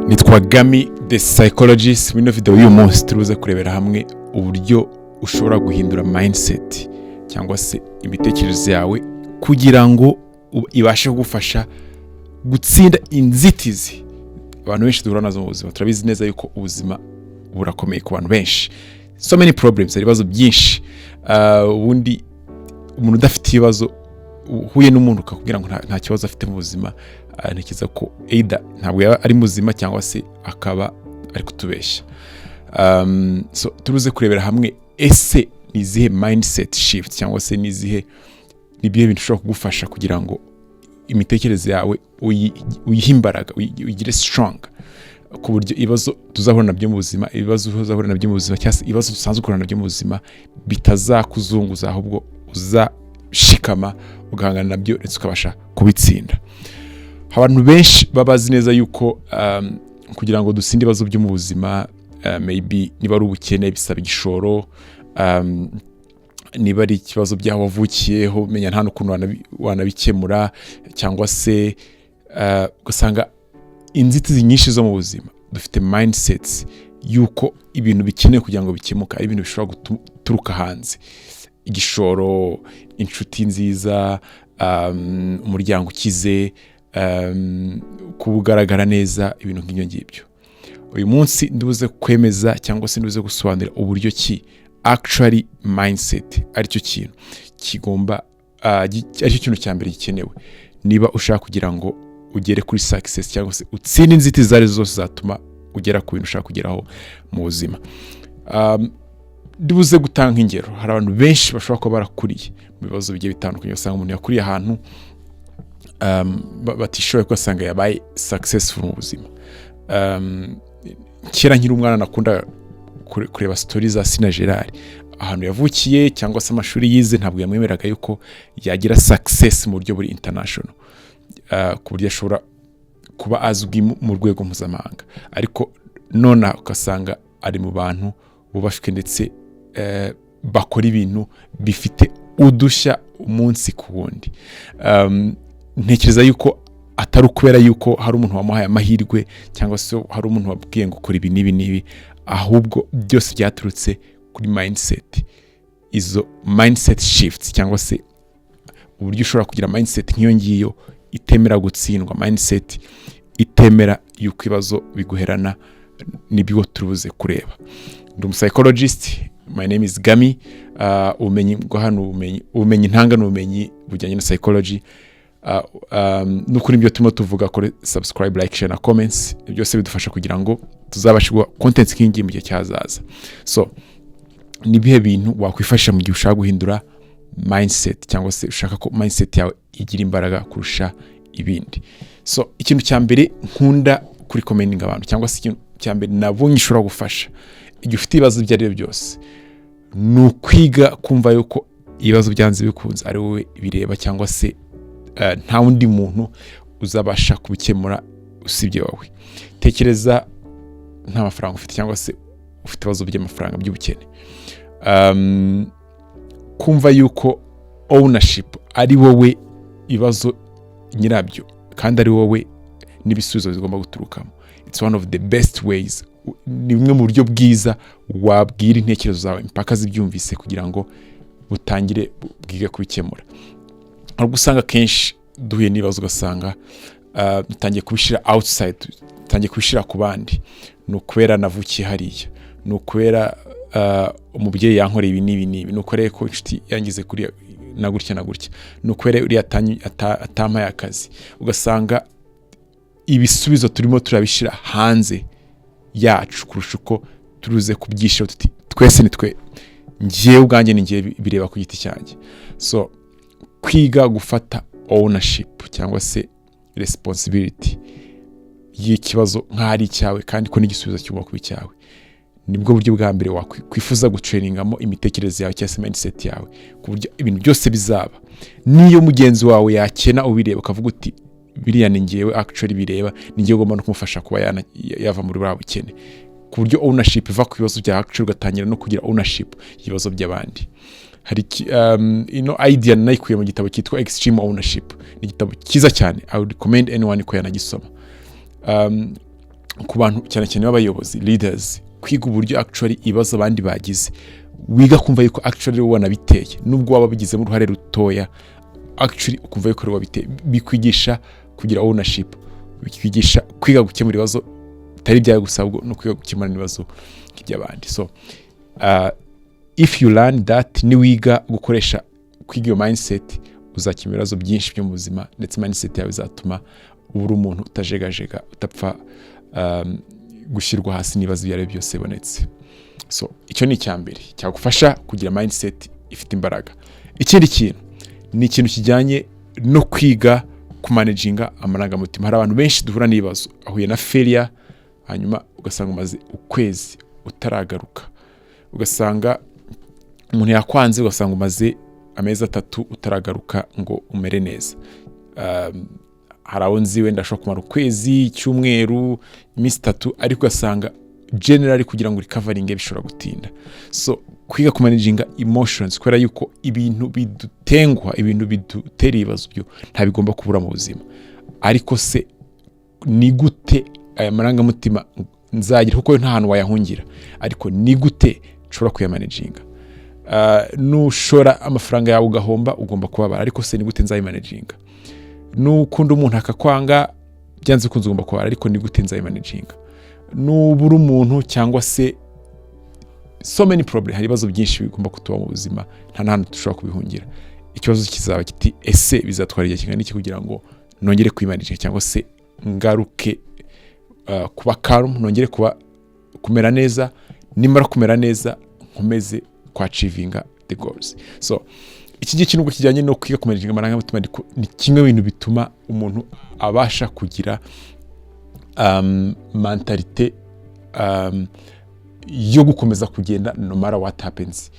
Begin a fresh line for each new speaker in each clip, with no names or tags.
Nitwa Gami the Psychologist. Muri ino video y'uyu munsi turuze kurebera hamwe uburyo ushobora guhindura mindset cyangwa se imitekerereze yawe kugira ngo ibashe kugufasha gutsinda inzitizi abantu benshi duhura nazo mu buzima. Turabizi neza yuko ubuzima burakomeye ku bantu benshi, so many problems, hari ibibazo byinshi. Ubundi umuntu udafite ibibazo, uhuye n'umuntu ukakubwira ngo nta kibazo afite mu buzima, ntekereza ko either ntabwo yaba ari muzima cyangwa se akaba ari kutubeshya. So turuze kurebera hamwe ese ni izihe mindset shift cyangwa se ni ibihe bintu bishobora kugufasha kugira ngo imitekerereze yawe uyihe imbaraga, uyigire strong, ku buryo ibibazo tuzahura nabyo mu buzima, ibibazo uzahura nabyo mu buzima cyangwa se ibibazo dusanzwe uhura nabyo mu buzima bitazakuzunguza, ahubwo uzashikama ugahangana nabyo ndetse ukabasha kubitsinda. Abantu benshi baba bazi neza yuko kugira ngo dutsinde ibibazo byo mu buzima, maybe niba ari ubukene bisaba igishoro, niba ari ikibazo by'aho wavukiyeho menya nta n'ukuntu wanabikemura, cyangwa se ugasanga inzitizi nyinshi zo mu buzima, dufite mindsets yuko ibintu bikenewe kugira ngo bikemuke ari ibintu bishobora guturuka hanze: igishoro, inshuti nziza, umuryango ukize, kuba ugaragara neza, ibintu nk'ibyo ngibyo. Uyu munsi ndibuze kwemeza cyangwa se ndibuze gusobanura uburyo ki actually mindset aricyo kintu kigomba, aricyo kintu cya mbere gikenewe niba ushaka kugira ngo ugere kuri success cyangwa se utsinde inzitizi izo ari zo zose zatuma ugera ku bintu ushaka kugeraho mu buzima. Ndibuze gutanga ingero. Hari abantu benshi bashobora kuba barakuriye mu bibazo bigiye bitandukanye, usanga umuntu yakuriye ahantu batishoboye, ugasanga yabaye successful mu buzima. Kera nkiri umwana nakunda kureba story za Sina Gerard. Ahantu yavukiye cyangwa se amashuri yize ntabwo yamwemeraga yuko yagira success mu buryo buri international, ku buryo ashobora kuba azwi mu rwego mpuzamahanga, ariko none ugasanga ari mu bantu bubashywe ndetse bakora ibintu bifite udushya umunsi ku wundi. Ntekereza yuko atari ukubera yuko hari umuntu wamuhaye amahirwe cyangwa se hari umuntu wabwiye ngo kora ibi n'ibi n'ibi, ahubwo byose byaturutse kuri mindset. Izo mindset shifts cyangwa se uburyo ushobora kugira mindset nk'iyo ngiyo itemera gutsindwa, mindset itemera yuko ibibazo biguherana, nibyo turubuze kureba. Ndi umupsychologist, my name is Gami. Ubumenyi bwo hano, ubumenyi ntanga ni ubumenyi bujyanye na psychology. N'ukuri ibyo turimo tuvuga, kuri subscribe, like, share na comments, ibyo byose bidufasha kugira ngo tuzabashe guha content nk'iyi mu gihe cyazaza. So ni ibihe bintu wakwifashisha mu gihe ushaka guhindura mindset cyangwa se ushaka ko mindset yawe igira imbaraga kurusha ibindi? So ikintu cya mbere nkunda kuri commending abantu, cyangwa se ikintu cya mbere nabonye ushobora gufasha igihe ufite ibibazo ibyo ari byo byose, ni ukwiga kumva yuko ibibazo byanze bikunze ari wowe bireba, cyangwa se nta wundi muntu uzabasha kubikemura usibye wowe. Tekereza nta mafaranga ufite cyangwa se ufite ibibazo by'amafaranga, by'ubukene. Kumva yuko ownership ari wowe ibibazo nyirabyo kandi ari wowe n'ibisubizo bigomba guturukamo, it's one of the best ways, ni bumwe mu buryo bwiza wabwira intekerezo zawe impaka zibyumvise kugira ngo butangire bwige kubikemura. Hari ubwo usanga akenshi duhuye n'ibibazo ugasanga dutangiye kubishyira outside, dutangiye kubishyira ku bandi: ni ukubera navukiye hariya, ni ukubera umubyeyi yankoreye ibi n'ibi n'ibi, ni ukubera ko inshuti yangize kuri na gutya na gutya, ni ukubera uriya atampaye akazi. Ugasanga ibisubizo turimo turabishyira hanze yacu kurusha uko turuze kubyishyira tuti twese ni twe, ngewe ubwanjye ni ngewe bireba ku giti cyanjye. So kwiga gufata ownership cyangwa se responsibility y'ikibazo nk'aho ari icyawe kandi ko n'igisubizo kigomba kuba icyawe, nibwo buryo bwa mbere wakwifuza gutrainingamo imitekerereze yawe cyangwa se mindset yawe, ku buryo ibintu byose bizaba, niyo mugenzi wawe yakena ubireba ukavuga uti biriya ni ngewe actually bireba, ni ngewe ugomba no kumufasha kuba yava muri buriya bukene, ku buryo ownership iva ku bibazo bya actually ugatangira no kugira ownership y'ibibazo by'abandi. Hari ino idea nayikuye mu gitabo cyitwa Extreme Ownership. Ni igitabo cyiza cyane, I would recommend anyone ko yanagisoma. Ku bantu cyane cyane b'abayobozi, leaders, kwiga uburyo actually ibibazo abandi bagize, wiga kumva yuko actually wowe wanabiteye, nubwo waba bigizemo uruhare rutoya, actually ukumva yuko ari wowe wabiteye. Bikwigisha kugira ownership, bikwigisha kwiga gukemura ibibazo bitari ibyawe gusa, ahubwo no kwiga gukemura n'ibibazo nk'iby'abandi. So if you learn that, niwiga gukoresha, kwiga iyo mindset, uzakemura ibibazo byinshi byo mu buzima, ndetse mindset yawe izatuma uba uri umuntu utajegajega, utapfa gushyirwa hasi n'ibibazo ibyo ari byo byose bibonetse. So icyo ni icya mbere cyagufasha kugira mindset ifite imbaraga. Ikindi kintu ni ikintu kijyanye no kwiga kumanaginga amarangamutima. Hari abantu benshi duhura n'ibibazo, ahuye na failure, hanyuma ugasanga umaze ukwezi utaragaruka, ugasanga umuntu yakwanze, ugasanga umaze amezi 3 utaragaruka ngo umere neza. Hari abo nzi wenda ashobora kumara ukwezi, icyumweru, iminsi 3, ariko ugasanga generally kugira ngo recoveringe bishobora gutinda. So kwiga kumanaginga emotions, kubera yuko ibintu bidutenguha, ibintu bidutera ibibazo byo ntabigomba kubura mu buzima, ariko se ni gute aya marangamutima nzagira, kuko nta hantu wayahungira, ariko ni gute nshobora kuyamanaginga? Nushora amafaranga yawe ugahomba, ugomba kubabara, ariko se ni gute nzayimanaginga? Nukunda umuntu akakwanga, byanze bikunze ugomba kubabara, ariko ni gute nzayimanaginga? Nubura umuntu cyangwa se so many problem, hari ibibazo byinshi bigomba kutuba mu buzima, nta n'ahantu dushobora kubihungira. Ikibazo kizaba kiti: ese bizatwara igihe kingana iki kugira ngo nongere kwimanaginga, cyangwa se ngaruke kuba calm, nongere kuba kumera neza, nimara kumera neza nkomeze kwachievinga the goals? So iki ngiki, nubwo kijyanye no kwiga kumanaginga amarangamutima, ariko ni kimwe mu bintu bituma umuntu abasha kugira mentalité yo gukomeza kugenda no matter what happens.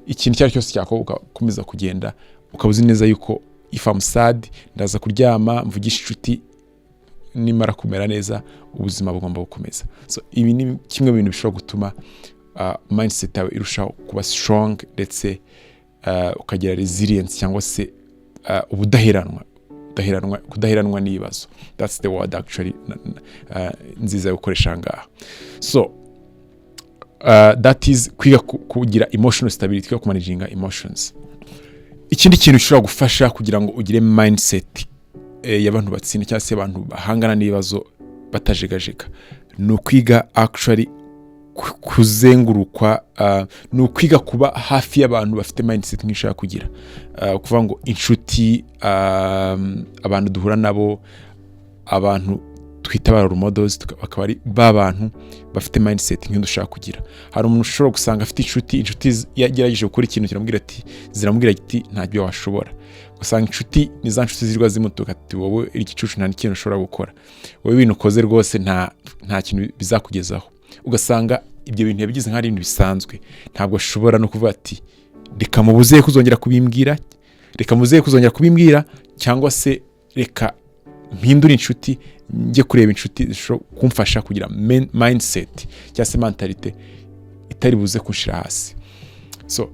Ikintu icyo ari cyo cyose cyakorwa, ugakomeza kugenda, ukaba uzi neza yuko if I'm sad ndaza kuryama mvugisha inshuti, nimara kumera neza ubuzima bugomba gukomeza. So ibi ni kimwe mu bintu bishobora gutuma mindset yawe irushaho kuba strong, ndetse ukagira resilience cyangwa se ubudaheranwa, kudaheranwa n'ibibazo. That's the word actually nziza yo gukoresha aha ngaha. So that is kwiga kugira emotional stability, kwiga kumanaginga emotions. Ikindi kintu gishobora gufasha kugira ngo ugire mindset y'abantu batsinda cyangwa se abantu bahangana n'ibibazo batajegajega ni ukwiga actually kuzengurukwa, ni ukwiga kuba hafi y'abantu bafite mindset nk'iyo ushaka kugira. Kuvuga ngo inshuti, abantu duhura nabo, abantu twita ba role models, bakaba ari ba bantu bafite mindset nk'iyo dushaka kugira. Hari umuntu ushobora gusanga afite inshuti yagerageje gukora ikintu kiramubwira ati, ziramubwira ati: "Ntabyo washobora." Ugasanga inshuti ni za nshuti zirwa zimutuka ati: "Wowe iri gicucu, nta n'ikintu ushobora gukora, wowe ibintu ukoze rwose nta kintu bizakugezaho." Ugasanga ibyo bintu yabigize nk'aho ari ibintu bisanzwe, ntabwo ashobora no kuvuga ati: "Reka mubuze kuzongera kubimbwira, reka mubuze kuzongera kubimbwira, cyangwa se reka mpindure inshuti, njye kureba inshuti zishobora kumfasha kugira mindset cyangwa se mentalité itari buze kunshira hasi." So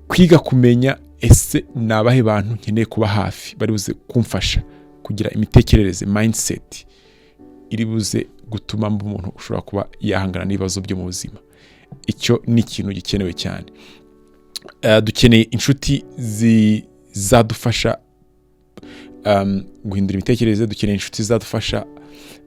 kwiga kumenya: ese ni abahe bantu nkeneye kuba hafi bari buze kumfasha kugira imitekerereze, mindset iri buze gutuma mba umuntu ushobora kuba yahangana n'ibibazo byo mu buzima? Icyo ni ikintu gikenewe cyane. Dukeneye inshuti zizadufasha guhindura imitekerereze, dukeneye inshuti zizadufasha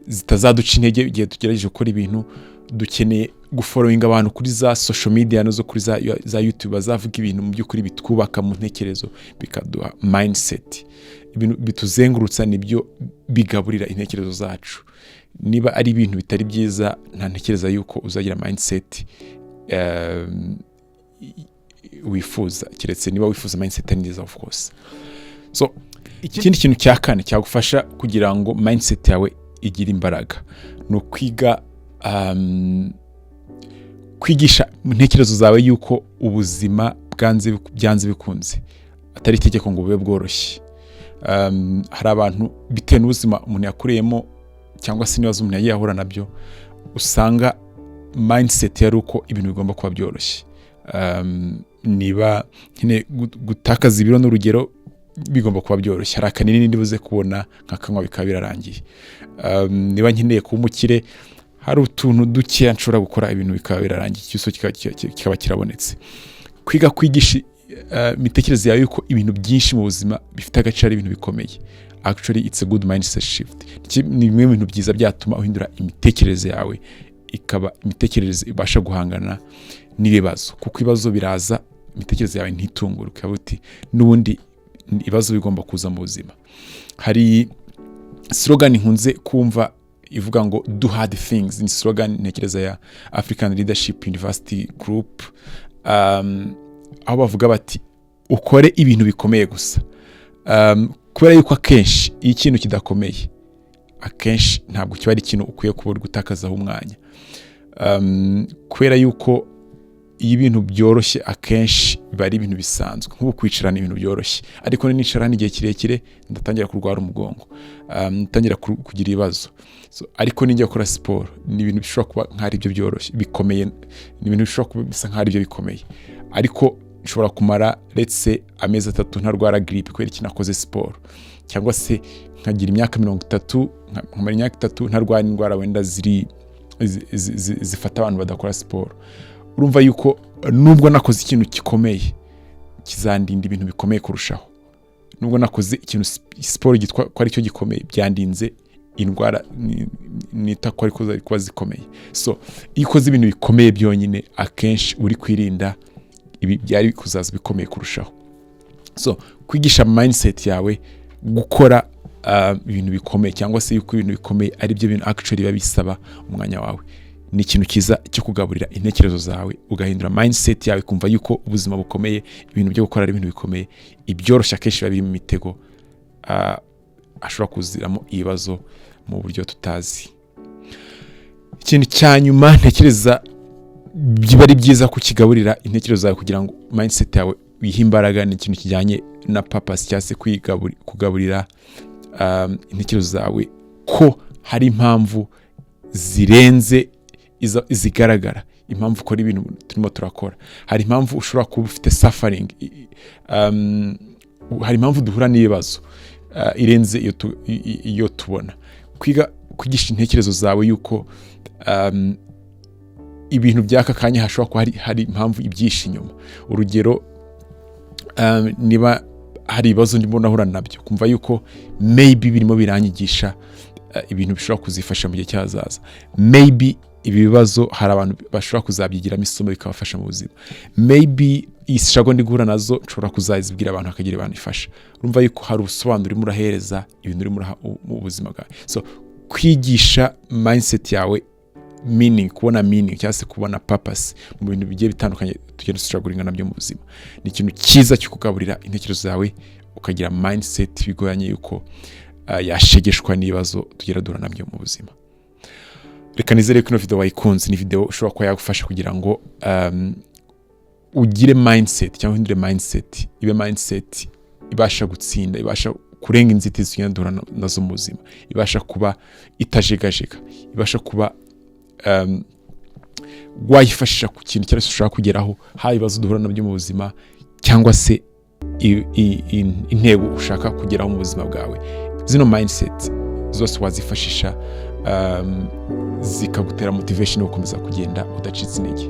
zitazaduca intege igihe tugerageje gukora ibintu. Dukeneye gufollowinga abantu kuri za social media no zo kuri za YouTube bazavuga ibintu mu by'ukuri bitwubaka mu ntekerezo, bikaduha mindset. Ibintu bituzengurutsa nibyo bigaburira intekerezo zacu. Niba ari ibintu bitari byiza, nta ntekereza yuko uzagira mindset wifuza, keretse niba wifuza mindset ari nziza, of course. So ikindi kintu cya kane cyagufasha kugira ngo mindset yawe igire imbaraga ni ukwiga kwigisha mu ntekerezo zawe yuko ubuzima byanze bikunze atari itegeko ngo bube bworoshye. Hari abantu, bitewe n'ubuzima umuntu yakuriyemo cyangwa se n'ibibazo umuntu yagiye ahura nabyo, usanga mindset yari uko ibintu bigomba kuba byoroshye. Niba nkeneye gutakaza ibiro n'urugero Bigomba kuba byoroshye. Hari akanini ndibuze kubona nkakanywa, bikaba birarangiye. Niba nkeneye kuba umukire, hari utuntu dukeya nshobora gukora, ibintu bikaba birarangiye, icyuso kikaba kirabonetse. Kwiga kwigisha imitekerereze yawe yuko ibintu byinshi mu buzima bifite agaciro ari ibintu bikomeye, actually it's a good mindset shift. Ni bimwe mu bintu byiza byatuma uhindura imitekerereze yawe, ikaba imitekerereze ibasha guhangana n'ibibazo, kuko ibibazo biraza, imitekerereze yawe ntitungure, ukaba uti n'ubundi ibibazo bigomba kuza mu buzima. Hari slogan nkunze kumva ivuga ngo "Do hard things". Ni slogan ntekereza ya African Leadership University Group, aho bavuga bati ukore ibintu bikomeye gusa, kubera yuko akenshi iyo ikintu kidakomeye, akenshi ntabwo kiba ari ikintu ukwiye kuba uri gutakazaho umwanya, kubera yuko iyo ibintu byoroshye akenshi biba ari ibintu bisanzwe. Nk'ubu kwicarana ibintu byoroshye, ariko nicara hano igihe kirekire ndatangira kurwara umugongo, ndatangira kugira ibibazo. So, ariko nijya gukora siporo, ni ibintu bishobora kuba nk'aho ari byo byoroshye bikomeye, ni ibintu bishobora kuba bisa nk'aho ari byo bikomeye, ariko nshobora kumara, let's say, amezi 3 ntarwara grippe kubera iki? Nakoze siporo. Cyangwa se nkagira imyaka 30, nkamara imyaka 3 ntarwara indwara wenda ziri zifata abantu badakora siporo. Urumva yuko nubwo nakoze ikintu gikomeye, kizandinda ibintu bikomeye kurushaho. Nubwo nakoze ikintu siporo gitwa ko aricyo gikomeye, byandinze indwara nita ko ariko zari kuba zikomeye. So iyo ukoze ibintu bikomeye byonyine, akenshi uri kwirinda ibi byari kuzaza bikomeye kurushaho. So kwigisha mindset yawe gukora ibintu bikomeye, cyangwa se yuko ibintu bikomeye ari byo bintu actually biba bisaba umwanya wawe, ni ikintu cyiza cyo kugaburira intekerezo zawe, ugahindura mindset yawe kumva yuko ubuzima bukomeye, ibintu byo gukora ari ibintu bikomeye. Ibyoroshye akenshi biba biri mu mitego, ashobora kuziramo ibibazo mu buryo tutazi. Ikintu cya nyuma ntekereza biba ari byiza kukigaburira intekerezo zawe kugira ngo mindset yawe wihe imbaraga, ni ikintu kijyanye na purpose, cyangwa se kugaburira intekerezo zawe ko hari impamvu zirenze izigaragara, impamvu ukora ibintu turimo turakora. Hari impamvu ushobora kuba ufite suffering, hari impamvu duhura n'ibibazo irenze iyo tubona. Kwiga kwigisha intekerezo zawe yuko ibintu by'aka kanya hashobora kuba hari impamvu ibyihishe inyuma. Urugero, niba hari ibibazo ndimo nahura nabyo, kumva yuko maybe birimo biranyigisha ibintu bishobora kuzifasha mu gihe cy'ahazaza. Maybe ibi bibazo hari abantu bashobora kuzabyigiramo isomo bikabafasha mu buzima. Maybe iyi struggle ndi guhura nazo nshobora kuzazibwira abantu hakagira abantu ifasha. Urumva yuko hari ubusobanuro urimo urahereza ibintu urimo uraha mu buzima bwawe. So kwigisha mindset yawe meaning, kubona meaning cyangwa se kubona purpose mu bintu bigiye bitandukanye tugenda struggling nabyo mu buzima, ni ikintu cyiza cyo kugaburira intekerezo zawe, ukagira mindset bigoranye yuko yashegeshwa n'ibibazo tugera duhura nabyo mu buzima. Reka nizere ko ino video wayikunze. Ni video ushobora kuba yagufasha kugira ngo ugire mindset cyangwa uhindure mindset, ibe mindset ibasha gutsinda, ibasha kurenga inzitizi tugenda duhura nazo mu buzima, ibasha kuba itajegajega, ibasha kuba wayifashisha ku kintu cyose ushaka kugeraho, haba ibibazo duhura nabyo mu buzima cyangwa se intego ushaka kugeraho mu buzima bwawe. Zino mindset zose wazifashisha, zikagutera motivation yo gukomeza kugenda udacitse intege.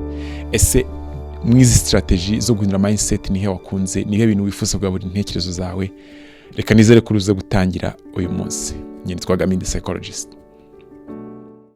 Ese mu izi strategy zo guhindura mindset, nihe wakunze? Nihe bintu wifuza kugaburira intekerezo zawe? Reka nizere ko uruze gutangira uyu munsi. Njye nitwa Gamindi Psychologist.